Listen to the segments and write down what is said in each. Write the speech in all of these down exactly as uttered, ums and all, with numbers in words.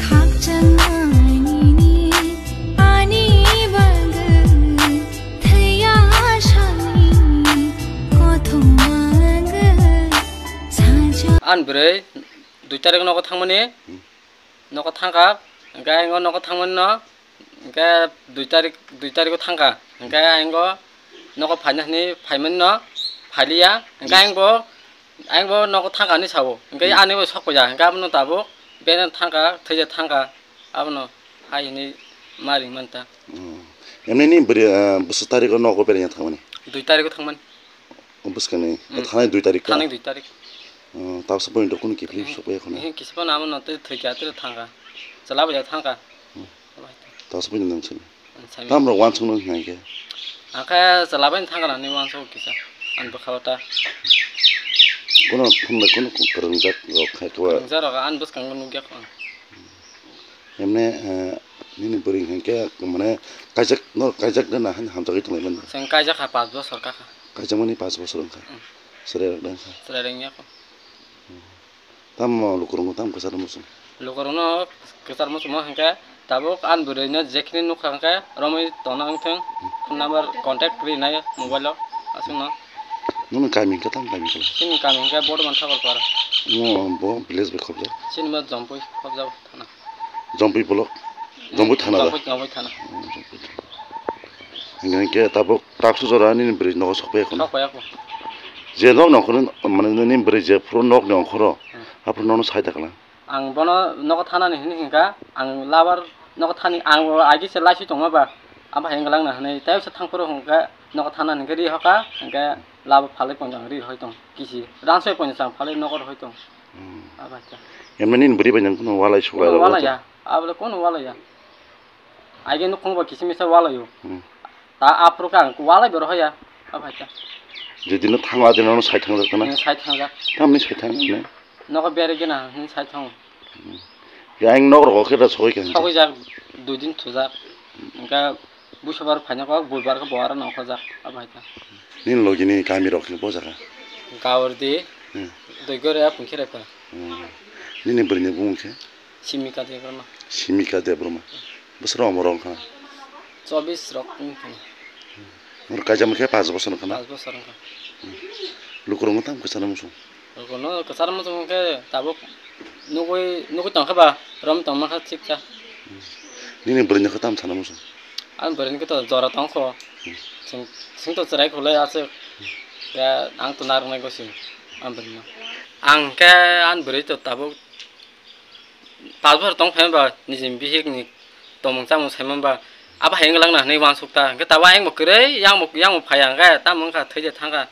Khakchangma nini ani bagwi thwiya sani kothoma wngwi saja. Ani bwrwi dui tarik nogo thangmani, hmm, nogo thangkha, hwnkhe ayang o nogo thangmani no, hwnkhe dui tarik, dui tariko thangkha, hwnkhe ayang o nogo phaina hwnwi phaimani no, phailiya, hwnkhe ayang bo, ayang bo nogo thangkha hwnwi sao, hwnkhe, hmm, ani bo sok ya, hwnkhe abono tabuk beno thangkha, thwija thangkha, abono hai hwnwi ma ring manta. Hmm. Emni ni bwrwi, ah, bwswk tariko nogo beraiya thangmani? Dui tariko thangmani. O bwskangni, hmm, thanai dui tarik ka? Thanai dui tarik. Oh, tabsa point rok kunu kiphilwi, hmm, sokbai khuna. Ehe, kisa phano amo no tei thwikha, tei thangkha. Chwla bai thangkha. Hmm. Tabsa point nang sini. Sami. Tam rok wansuk nang hwnai khe. Akhe chwla bai thangkha nani wansuk kisa. An bwkha ta. Kono phone bai kono kwrwngjak rok khai kwa. Kwrwngjak rok an bwskango nukya kho. Emne, eh, nini bwrwi hinkhe mane kaijak no, kaijak de na han hamjagwi tonglaimani? Chwng kaijak kha, panch bosor kakha. Kaijakmani panch bosor wngkha. Hmm. Chwrai rok de wngkha. Chwrai rok wngya kho. Hmm. Tamo lukurokno tamo kwcharo muchung? Lukurokno kwcharo muchungma hinkhe tabuk ani bwrwino jekhini nukha hinkhe romwi tongna wngthung. Hmm. Phone number contact rinai mobile o aswkno. Nini kami hinkhe tamo kami khe? Chini kami hinkhe Borman Thakur Para. Mo bo village bai khobjak? Chini bo Jompui khobjak thana. Jompui block, Jompui thana da? Jompui, Jompui thana. Hmm, Jompui thana. Hingke, hingke tabuk taksu jora nini bwrwi nogo sokpaiya khuna? Sokpaiya kho. Je nok ni ongkhoro, mane nini bwrwi je phuru nok ni ongkhoro, hmm, aphuru nono sai da kala? Ang bono nogo thanani hini hingka, ang labar nogo thani, ang agi se laisi tongma ba, abo hai wnglang na hinui, tei se thangphuru hingka nogo thanani hingke ri hoka, hingke labo phalwi ponjang ri hoi tong, kisi ransoi ponjang phalwi nogo rw hoi tong. Hmm. Abo hai ta. Emani nini bwrwi bai nang kheno walai suklai rw walai ya. Abole kono walai ya. Aige nukhung ba kisimisa walai o. Hmm. Ta aphuru khe ang walai bo rohor ya. Abo hai ta. Jedino thango adino no sai thangjak kana? Hmm, sai thangjak. Tamni sai thang ne? Nogo beri gena hin sai thang. Hmm. Ya ang nok rogo khe da sogoi khe. Sogoi jak, dui din thujak. Engka Busobar phaina kok, buibar khe bo aro nongkhorjak, abo hai khe. Nini logi ni kami rok ni bo jaga? Gaurdi, hmm, Doigore, Pungkhirepha. Hmm. Nini bwrwi ni bumung khe? Simika Debbarma. Simika Debbarma. Bwswk rok omo rok wngkha? Chobis rok wngkha. Nor kaijak khe panch bosor wngkha na? Panch bosor wngkha. Hmm. Lukurok no tamo kwchana muchung? Lukurok no kwchana muchung khe tabuk nugui, nugui tongkha ba, rom tongma kha thik kha. Nini bwrwi no khe tamo sana muchung? Ani bwrwi ni khe to jora tong kho. Hmm. Sing, sing to chwrai khulai aswk. Ya, ang to narwknai gosi, ani bwrwi no. Ang khe ani bwrwi to tabuk panch bosor tong phai ba, niji bihik ni tongmung chamung sai man ba, abo hai wng lang na hinui uansuk ta. Hingke tabuk ayang bo kwrwi, yang bo, yang bo phai ya, hingke tamo wngkha thwi de thangkha,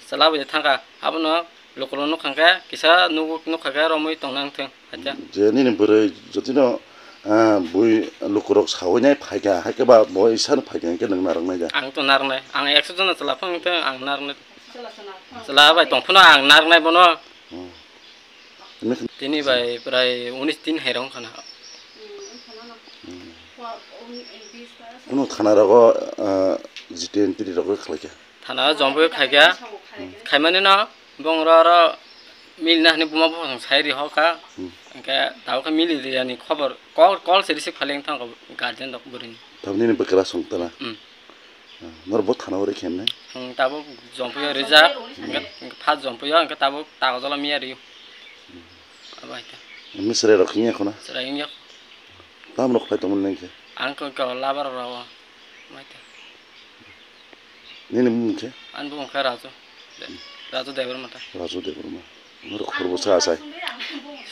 chwla bai de thangkha, abono lukurok nukha hingke kisa nukha khe romwi tong nang thung. Acha. Je nini bwrwi jotino, ah, bui lukurok sawi nai phaikha, hai khe ba bo isano phaikha hingke nwng narwknai da? Ang to narwknai, ang ekso jona chwla phano wngthung, ang narwknai. Chwla bai tong phano ang narwknai bono. Hmm. Tini bai prai unis din hai rong khana. Hmm. Kuno thana rogo, ah, jiten tiri rogo khlai kha? Thana jombo khai kha. Hmm. Khaimani no. Bong oro oro mili na hinui buma buphang sai ri hoka. Hmm. Hingke tabuk khe mili ri yani khobor. Call, call se receive khaileng thango guardian rok bwrwini. Tabuk nini bwkra song tana? Hmm. Ah, nor bo thana uri khe hemne? Hmm, tabuk jompuyo rijak. Hmm. Hingke, hingke first jompuyo, hingke tabuk tagojola miya riyo. Hmm. Abo hai khe. Misre rok hinya khuna? Chwrai wngya. Tam rok khlai tongmani nang khe? Ang khe, khe labar rok. Mai khe. Nini bumung khe? Ani bumung khe Raju. De-, Raju Debbarma ta. Raju Debbarma. Norok khorbo sa asai?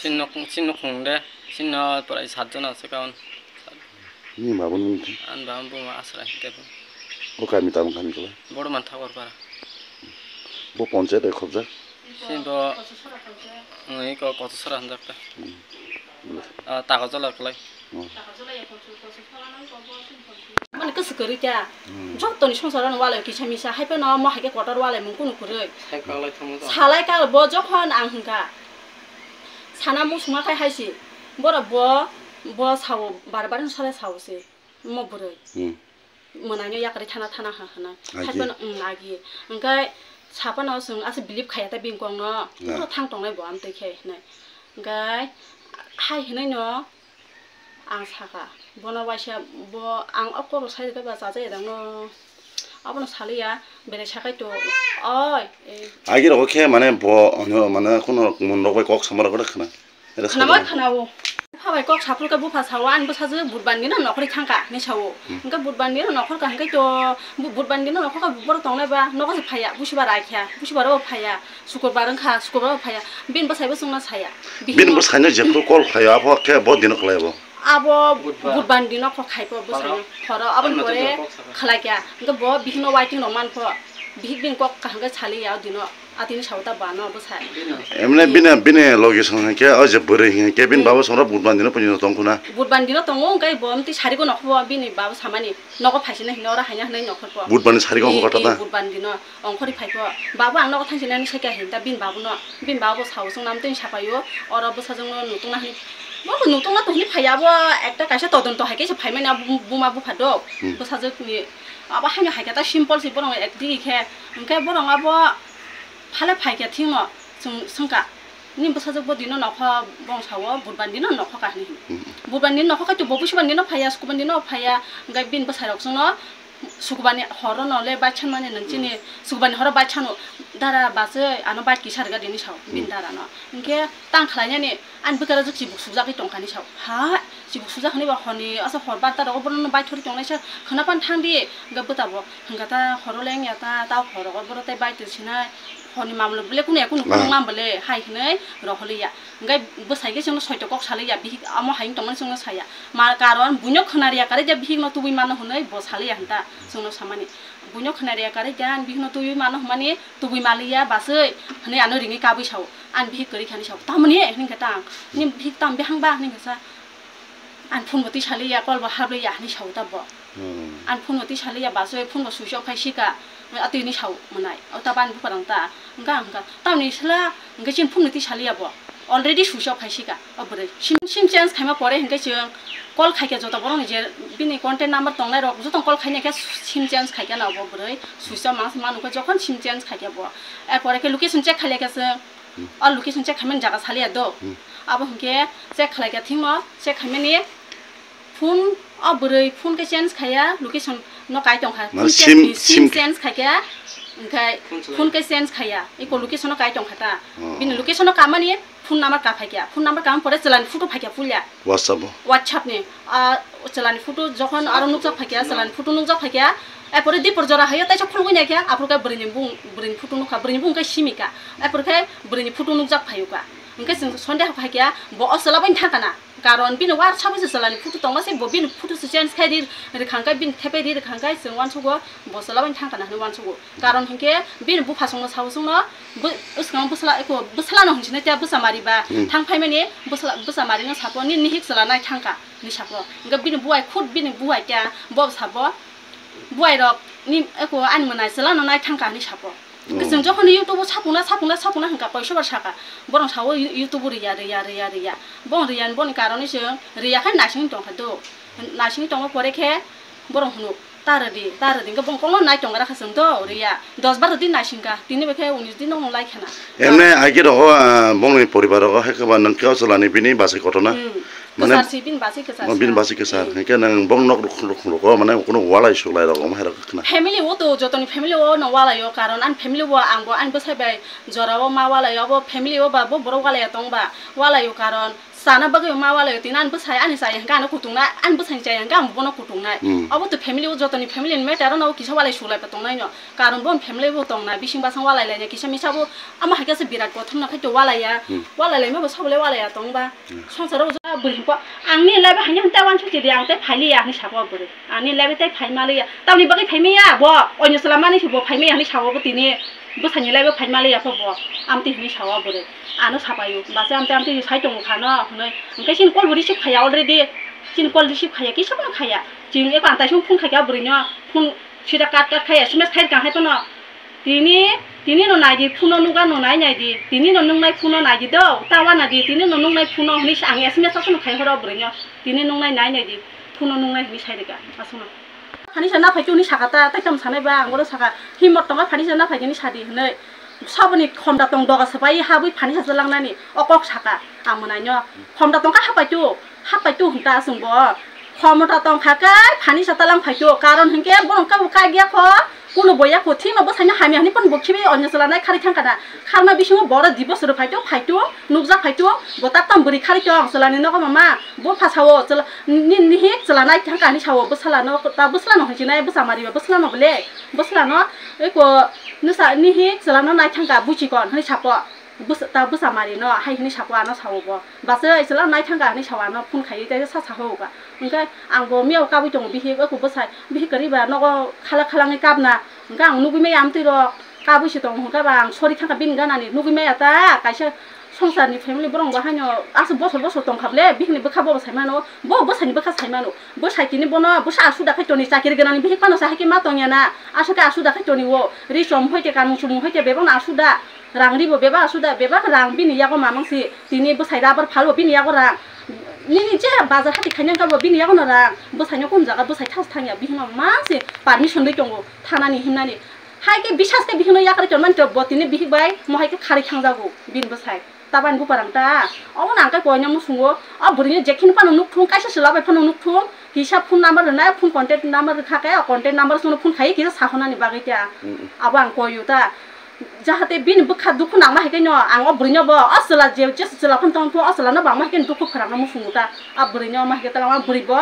Chini nok, chini nokhung de, chini no prai sat jona se kaun. Nini ma bumung khe? Ani baba bumung Asrai Debbarma. O kami tamo kami khe? Borman Thakur Para. Bo ponchayat bai khobjak? Chini bo, wngwi ko Kochasora hinjak ta. Hmm. Ah, Tagojola kwlai. Hmm. Mani kwswk kwrwi kha. Hmm. Jottoni songsar ano walai kisa misa, hai phano mo hai khe kotor walai mung kunu kwrwi. Salai kha bo jokhon ang hwnkha. Sana muchungma khai hai se. Borok bo, bo sao, bar bar salai sao se. Mo bwrwi. Hmm. Mwnangno yakarwi thana thana ha hwnwi. Agi. Hai phano, mm, agi. Hwnkhe saphano chwng aswk believe khaiya ta bini kokno. Ah. Oro thang tongnai bo amtwi khe hwnwi. Hwnkhe hai hwnwi no ang sakha, bono waisa bo ang o koro sai rwkhe ba chajakya dang no, abono saliya, belai sakai to, oi, eh. Agi rogo khe mane bo, ono mane kuno mon rok bai kok sama rok khna. Khna ma khna o. Bupha bai kok saphuru khe bupha sao, ani bwsajwk budbandi no nokhorwi thangkha hinwi sao. Hmm. Hwnkhe budbandi no nokhorkha hwnkhe to, bu-, budbandi no nokhorkha borok tongnai ba nogo se phaiya, busibar ai kha, busibar o phaiya, sukurbar wngkha, sukurbar o phaiya, bini bwsai bo chwngno saya. Bini bwsai no jephuru call khlaio, abo khe bo dino khlai abo. Abo budbandi no kok khai pho bwsai no. Horo aboni pore khlai kha, hwnkhe bo bihik no waiting rok man pho, bihik bini kok kaham khe saliya o dino. Atini sao ta bano bwsa. Emne bini, bini logi song hwnkhe, o je bwrwi hwnkhe, bini babo songrok budbandi no pujino tong khuna. Budbandi no tongo, hwnkhe bo amtwi sarigo nokho bo bini babo samani, nogo phaisina hinwi oro haina hinwi nokhor pho. Budbandi sarigo ongkhor kha ta? Budbandi no ongkhorwi phai pho. Babo ang nogo thangsinani sekha hinta bini babo no, bini babo sao chwngno amtwi sapaio, oro bwsajwk no nutungna hinwi. Bo nutungna to hinwi phaiya, abo ekta kaisa todonto hai khe se phaimani, abo buma bupha do. Hmm. Bwsajwk ni, abo haino hai khe ta simple se borok ek digi khe, hwnkhe borok abo. Phale phaikha thikno chwng swngkha, "Nini bwsajwk bo dino nokho?" Bong sao, "Budbandi no nokho kha," hinwi. Hmm. Budbandi no nokho khe to bo busiba dino phaiya, sukuba dino phaiya, hwnkhe bini bwsai rok chwngno sukubani horo no le bike sanmani nwng chini, hmm, sukubani horo bike sano, "Dara bachwi ano bike kisa rwgadi," hinwi sao bini, hmm, dara no. Hwnkhe tang khlainani ani bwkha rok chibuk sukjagwi tongkha hinwi sao. Ha? Chibuk sujak hwnwi ba horni asa hor barta rogo bono bai thori tongnai sa khwna pan thang di, hwnkhe bwta bo hwnkha ta horo leng ya ta, ta hor rogo boro tei bai twi sinai horni mamlo bele kunu ya kunu, ah, kunu mam bele hai hwnwi roholi ya. Hwnkhe bwsai khe chwngno soito kok salai ya, bihik amo hai wng tongmani chwngno saya. Ma karon buino khwna riya karwi ja bihikno tubui mano hwnwi bo salai ya hwn ta chwngno samani. Buino khwna riya karwi ja bihikno tubui mano hwnmani tubui maliya bachwi hwnwi ano ringwi kabui sao. Ani bihik kwrwi khani sao. Tamoni hwnkhe ta ang, "Nini bihik tam bihang ba?" hwnwi khe sa. Ani phone bo twi saliya, call bo habliya hinwi sao ta bo. Hmm. Ani phone bo twi saliya, bachwi phone bo switch off khai sika. Atwi hinwi sao mwnai. O ta bani bupharang ta. Hwnkha hwnkha. Tamni sala hwnkhe chini phone no twi saliya bo. Already switch off khai sika. O bwrwi. Sim, sim change khaima pore hwnkhe chwng call khaikha joto borokni je bini contact number tongnai rok joto call khaina khe sim change khaikha na bo bwrwi. Switch off mangsa manu khe jokhon sim change khaikha bo. Er pore khe location check khailai khe chwng. Hmm. O location check khaimani jaga saliya do. Hmm. Abo hwnkhe check khlaikha thikno, check khaimani phone, o bwrwi phone khe change khaiya, location no kai tongkha. Mane phone sim, sim sim change khaikha, hwnkhe phone khe change khaiya, eko location no kai tongkha ta. Oh. Bini location no kamani phone number ka phaikha, phone number kamani pore chwlani photo phaikha puila. WhatsApp o? WhatsApp ni, ah, chwlani photo jokhon aro nukjak phaikha, chwlani photo nukjak phaikha, erpore dipor jora hayo taisa khulugwi naikha, aphuru khe bwrwini bung, bwrwini photo nukha, bwrwini bung khe simikha, erpore khe bwrwini photo nukjak phaiukha. Hwnkhe chwng sondeho phaikha, bo o chwla bai thangkha na, karon bini WhatsApp o se chwlani photo tongma se bo bini photo se change khai ri rwkha hwnkhe, bini thepai ri rwkha hwnkhe chwng uansugo bo chwla bai thangkha na hwnwi uansugo. Karon hinkhe bini bupha chwngno sao chwngno, bw-, bwskango bwsla, eko bwslano hinwi sinai tei bwsa mari ba, hmm, thang phaimani bwsla, bwsa marino sabo, "Nini nihik chwla nai thangkha," hinwi sabo. Hinkhe bini buai khud bini buai tei bo sabo, "Buai rok ni eko ani mwnai chwlano nai thangkha," hinwi sabo. Oh. Hinkhe chwng jokhon YouTube o sapungna, sapungna, sapungna hwnkha, koisobar sakha, borok sao You-, YouTube o riya, riya, riya, riya. Bong riya, boni karonwi chwng riya khe naisingwi tongkha do. Naisingwi tongma pore khe borok hwno, "Ta rwdi, ta rwdi," hwnkhe bong kokno nai tongra kha chwng do, riya. Dos baro din naisingkha, tini bai khe unis din nokno lai khana. Emne aike rogo, ah, bongni poribar rogo hai khe ba nwng khe o chwlani bini bachai kotor na? Hmm. Mane kwchar si bini bachai kwchar oh, bini sa. Bachai kwchar. Hmm. Hinkhe nwng bong nok ruk, ruk, ruk, ruk, mane kuno walai suklai rok omo hai rok khna. Family o to jotoni family o no walai o, karon ani family o ang bo ani bwsai bai jora o ma walai o, abo family o ba bo borok walai ya tong ba walai o, karon Chana bagwi ma walai tini ani bwsai ani chaya hwnkhe ano kutung nai, ani bwsai ni chaya hwnkhe ang bono kutung nai. Hmm. Obo to family o jotoni family ni matter no kisa walai sulai pa tongnai no. Karon bo family bo tong nai, bising basang walai lai nai, kisa misa bo ama hai khe se birat kothom no khai to walai ya. Hmm. Walai lai ma bo sabo le walai ya tong ba. Hmm. Songsaro ja bwrwi po ang ni lai ba haino ta wan chuti di ang te phai li ya hinwi sabo bwrwi. Ani lai ba tai phai ma li ya. Tamni bagwi phai ma ya bo. Onyo chwla mani se bo phai ma ya hinwi sabo bo tini. Bwsai ni lai ba phai ma li ya pho bo. Amtwi hinwi sao bwrwi. Ano sapaio, bachai amtwi amtwi sai tongo kha no hwnwi. Hwnkhe chini call bo receive khaiya already. Chini call receive khaiya, kisa phano khaiya. Chini eko ang taisong phone khaikha bwrwino, phone sida cut cut khaiya, S M S khai rwkha hai phano. Tini, tini no nai di, phone no nukha no nai nai di. Tini no nungnai phone no nai di do, ta wana di, tini no nungnai phone no hwnwi se ang S M S aswk no khai horo bwrwino. Tini nungnai nai nai di, phone no nungnai hwnwi sai rwkha aswk no. Phani sa na phai khe hwnwi sakha ta, tai tamo sanai ba, ang bono sakha, "Himmot tongo phani sa na phai khe," hwnwi sadi hwnwi. Saboni khomda tong doga sabai habwi phani sa langnani o kok saka ang mwnaino. Khomda tongkha hapaitu, hapaitu hwnta aswng bo. Khomda tongkha khe phani sa talang phaitu, karon hinkhe borok kabo kagya kho. Kuno boya kho thikno bwsaino hamya hwnwi phano bo khibi onyo chwla nai khari thangkha da. Kharma bisingo boro di bosor phaitu, phaitu, nukjak phaitu, bo tak tam bwrwi khari tong chwlani nogo mama. Bo pha sao chwla ni, nihik chwla nai thangkha hwnwi sao bwsala no, ta bwsala no hwnwi chinai bwsa mari ba bwsala no bole. Bwsala no eko nisa nihik chwla no nai thangkha buchi kon hwnwi sapo. Bwsa-, ta bwsa mari no hai hwnwi sako ano sao bo. Bwsai chwla nai thangkha hwnwi sao ano phone khaiwi tei sa sa ho ka. Hwnkhe ang bo miyao kabui tongo bihik, eko bwsai bihik kwrwi ba nogo khala khala wngwi kapna. Hwnkhe ang nugui maya amtwi rok kabui se tongo, hwnkhe ba ang sori thangkha bini ganani nugui maya ta kaisa songsarni family borok bo haino aswk bosor bosor tongkha bole, bihikni bwkha bobo sai mano, bo bwsaini bwkha sai mano. Bwsai tini bono bwsa aswk da khai toni, chakiri ganani bihik phano sa hai khe ma tongya na, aswk khe aswk da khai toni o, ri chom hai khe kanmung chumung hai khe bebakno aswk da. Rang ribo bebak aswk da, bebak rang bini yago mamang si, tini bwsai rabar phalo bini yago rang. Nini je bazar hati khaina wngkha bo bini yago no rang. Bwsaino kun jaga bwsai thas thangya bihikno mang si permission dui tongo thanani himnani. Hai khe bisas khe bihikno yakari tonmani to bo tini bihik bai mo hai khe khari thangjago bini bwsai. Tabani buparang ta. Omo nang khe koino musungo. O bwrwini jekhini phano nukthung, kaisa chwla bai phano nukthung. Kisa phone number rwnai, phone contact number rwkha khe, o contact number sono phone khai kisa sahonani bagwi ta. Mm, mm. Abo ang koiyo ta. Jahate bini bwkha dukhu nangma hai khe no, ang o bwrwino bo, o chwla je, je chwla phano tong thung, o chwlano bo ang ma hai khe dukhu phwrangno musungo ta. A bwrwino ma hai khe ta, o bwrwi bo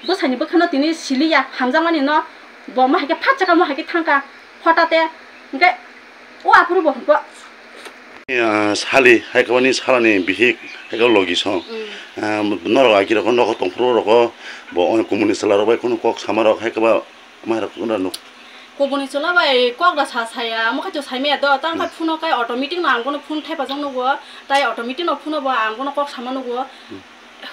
bwsaini bwkhano tini siliya, hamjakmani no, bo ma hai khe phat chakamo hai khe thangkha. Hota te, hwnkhe, o aphuru bo hwnkhe. Ah, sali, hai kwbani salani bihik, hai khe logi song. Mm. Ah, norok agirok nogo tongphuru rok bo, kumuni chwla rok bai kunu kok sama rok, hai kwba mai rok wngna nuk. Kubuni chwla bai kok da sa saya, omo khaito sai maya do, tang khai Hmm. phone o kai automatic no ang bono phone thaipa jang nugo, tai automatic no phone o bo ang bono kok sama nugo. Hmm.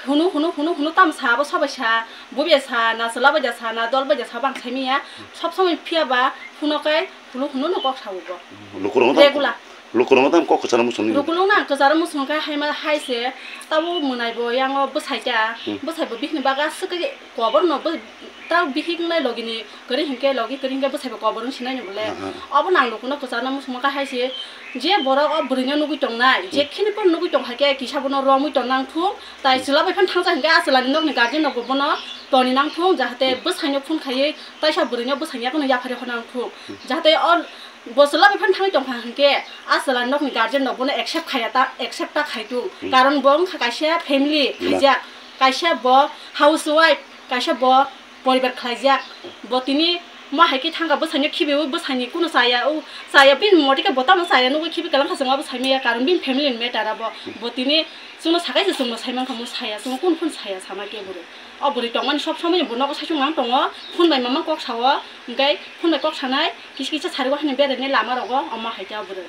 Hunu, hunu, hunu, hunu, tam sa, abo sabai sa, bubiya sa, na chwla bai ja sa, na dol bai ja sa, bang sai maya, sob somoi phiya ba, hunu kai, hunu, hunu no kok sao bo. Lukurok no tam, Regular. Lukurok no tam kok kwcharo muchung ni. Lukurok no ang kwcharo muchung kai hai ma, hai se, tabo mwnai bo, yang o bwsai ta, Hmm. bwsai bo bihini baga swk kai kobor no bo, ta bihik nai logi ni, Kwrwi hinkhe logi kwrwi hinkhe bwsaibo kobor wng sinai ni bole. Ah, ah. Obo nang lukuno kwcharo muchungma kahai se, je borok o bwrwino nugui tongnai, je Hmm. khini phano nugui tong hai khe kisa bono romwi ton nang thung, tai Hmm. chwla bai phano thangsa hinkhe a chwlani nokni guardian rokbo bono toni nang thung, jahate Hmm. bwsaino phone khaiwi taisa bwrwino bwsai yakhwno yaphari hor nang thung. Hmm. Jahate o bo chwla bai phano thangwi tong kha hinkhe a chwlani nokni guardian rok bono accept khaiya ta, accept ta khai thung. Hmm. Karon bo wng kha kaisa family Wala. khaijak, kaisa bo housewife, kaisa bo poribar khlaijak. Bo tini ma hai khe thangkha bwsaino khibiwi bwsaini kuno chaya, o chaya bini motike bo tamo chaya nugwi khibi kalang kha chwng abo sai maya karon bini family ni matter abo. Bo tini chwngno sakai se chwngno sai mankha mo saya, chwngno kun phun saya sama khe bwrwi. O bwrwi tongmani sob somoi bo nogo saichung lang tongo, phun bai mama kok sao, hwnkhe phun bai kok sanai kisa kisa sarigo haino beraini lama rogo omo hai khe o bwrwi.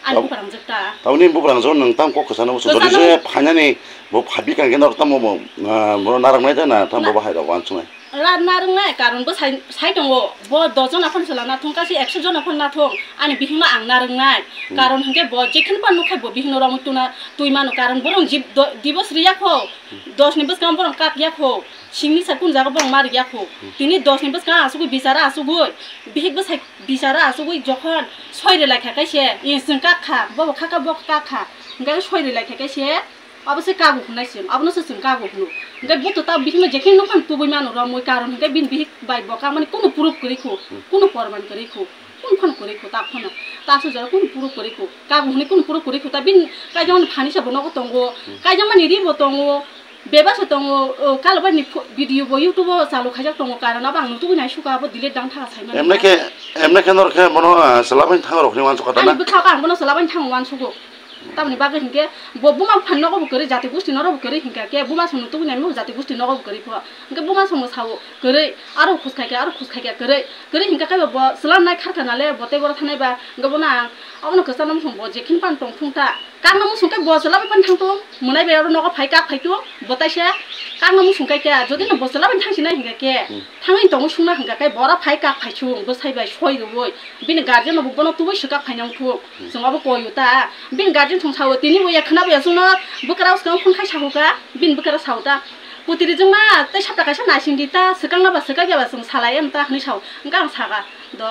Ani Tab-, buphang jwk ta. Taboni buphang jwk nwng tam kok kwchano muchung. Kwchano jodi se phainani bo phabi kang khe norok tamo bo, ah, bo narwknai ta na tam bo Na- bahai rok uansuknai. La narwknai karon bo sai, sai tongo. Bo dos jona phano chwla nathung kasi ekso jona phano nathung. Ani bihikno ang narwknai. Hmm. Karon hinkhe bo jekhini phano nukhai bo bihikno romwi tuna, twi mano karon borok jib do-, dibos riya kho. Hmm. Dos ni bwskango borok kak ya kho. Singni sa kun jaga borok ma riya kho. Hmm. Tini dos ni bwskango asugwi bichara asugwi. Bihik bwsai Bichara asugwi jokhon soi rwlai kha khe se, i chwng kak kha, bo bo kha kha, bo kha kha, hwnkhe soi rwlai kha khe se, abo se kagu hwnai chwng, abono se chwng kagu hwno. Hwnkhe bo to ta bihikno jekheno nokha tubui mano romwi, karon hwnkhe bini bihik bai bo kakmani kunu proof kwrwi kho, kunu porman kwrwi kho, kunu phano kwrwi kho, ta phano ta asuk jora kunu proof kwrwi kho, kagu hwnwi kunu proof kwrwi kho, ta bini kaijakmani phani se bo nogo tongo, kaijakmani ri bo tongo. Bebak se tongo, o, kalo bai ni pho-, video bo YouTube o chalu khaijak tongo, karon abo ang nutugwi nai suka, abo delete dang thaga saimani. Emne khe, emne khe norok khe bono, ah, chwla bai thang rok ni uansuk kha ta na? Ani bwkha khe ang bono chwla bai thang uansuk o. Tamoni bagwi hinkhe bo buma phan nogo bo kwrwi, jati gusti norok bo kwrwi hinkhe khe buma song nutugwi nai mo jati gusti nogo bo kwrwi pho. Hinkhe buma song bo sao kwrwi, aro khus khai khe, aro khus khai khe kwrwi, kwrwi hinkhe khe bo chwla nai kharkha nale bo tei boro thanai ba, hinkhe bono ang abono kwchangma song bo jekhin pan tong thung ta. Kakno muchung khe bo chwla bai phano thang tung, mwnai bai oro nogo phai kak phai tung, bo taisa kakno muchung khe khe, jodi no bo chwla bai thang sinai hinkha khe, Hmm. thangwi tongwi sungna hinkha khe, bo oro phai kak phai sung, bwsai bai soi rwui, bini guardian no bo bono tubui swkak phai nang thung, Hmm. chwng abo koi o ta, bini guardian thung sao, tini bo ya khwna bo ya chwngno bwkrao swkang phone khai sahukha, bini bwkrao sao ta, Putiri jwngma tei sapta kaisa naising di ta, swkang na ba swkang ya ba chwng salai em ta hwnwi sao. Hwnkhe ang saka, "Do,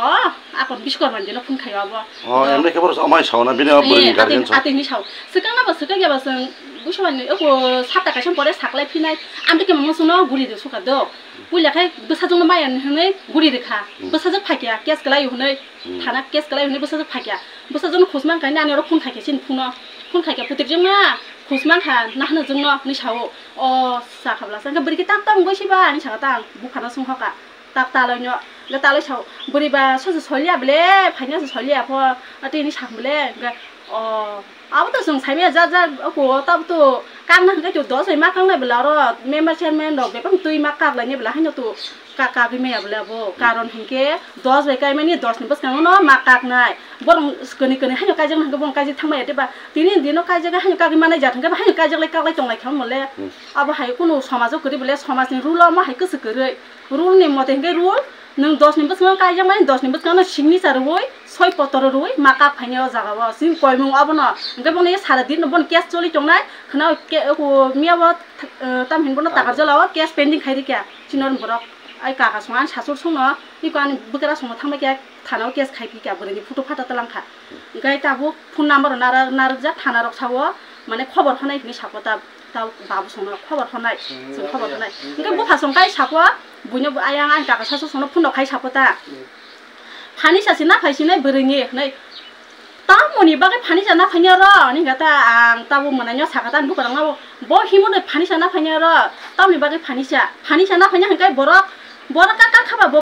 akon Biskorma ni dino phone khaio abo." Oh, emre khe boros amai sao na, bini abo bwrwini guardian sao. Atwi hwnwi sao. Swkang na ba swkang ya ba chwng Biskorma ni oko sapta kaisa pore saklai phinai. Ang tei khe mung sungno guri de suka do. Puila khe bwsajwk no maya hwnwi guri rikha. Hmm. Bwsajwk phaikya, case kwlai hwnwi. Hmm. Thana case kwlai hwnwi bwsajwk phaikya. Bwsajwk no khusmang khaini ani oro phone khaikya chini phone no. Phone khaikya putiri jwngma khusmang kha nahano jwngno hwnwi sao. O sakha bwla, sakha bwrwi khe tak tak wngwi siba, ani sakha ta ang buphano songkha, tak talai no, le talai sao, bwrwi ba sosa soliya bwle, phaina se soliya pho, atwi ni sakha bwle, hwnkhe, o, abo to chwng saimaya, ja, ja, oko, tabo to, kang na hwnkhe to dos bai ma kang nai bwle, oro member chairman rok bebak twi ma kak lai nai bwle, haino to, Ka-, kagwi maya bwle abo. Karon hinkhe dos bai kaimani, dos ni bwskango no ma kaknai. Borok kwnwi kwnwi haino kaijak nai hinkhe bono kaijak thangmaya tei ba tini dino kaijak haino kagwi manai jat hinkhe haino kaijak lai kaklai tonglai kha mole. Hmm. Abo hai kunu somajo kwrwi bwle somajni rule o ma hai kwswk kwrwi. Rule ni mote hinkhe rule nwng dos ni bwskango kaijak mani dos ni bwskango no signature rwui soi potoro rwui ma kak phainai o jaga o. Chini koimung abono hinkhe bono sara din no bono case choli tongnai khwna o ke-, o miya bo, eh, tamhinbo no takar jala o case pending khai rikya. Chini borok ai kaka song ani sasur songno, iko ani bwkra songno thangbai khe thana o case khai phi kha, bwrwi ni photo photo twlang kha. Hwnkhe tabuk phone number rok narwk narwk jak, thana rok sao mane khobor honai hinwi sako ta, ta babu songno khobor honai, chwng khobor honai. Hwnkhe bupha song kai sako, buino ayang ani kaka sasur songno phone rok khai sako ta. Phani sa si na phai sinai bwrwi ni hinwi. Tamoni bagwi phani sa na phai ro, ani hwnkhe ta ang tabuk mwnai no saka ta ani bwkrang no bo himoni phani sa na phai ro, tamoni bagwi phani sa, phani sa na phai hwnkhe borok, borok ka, ka kha ba bo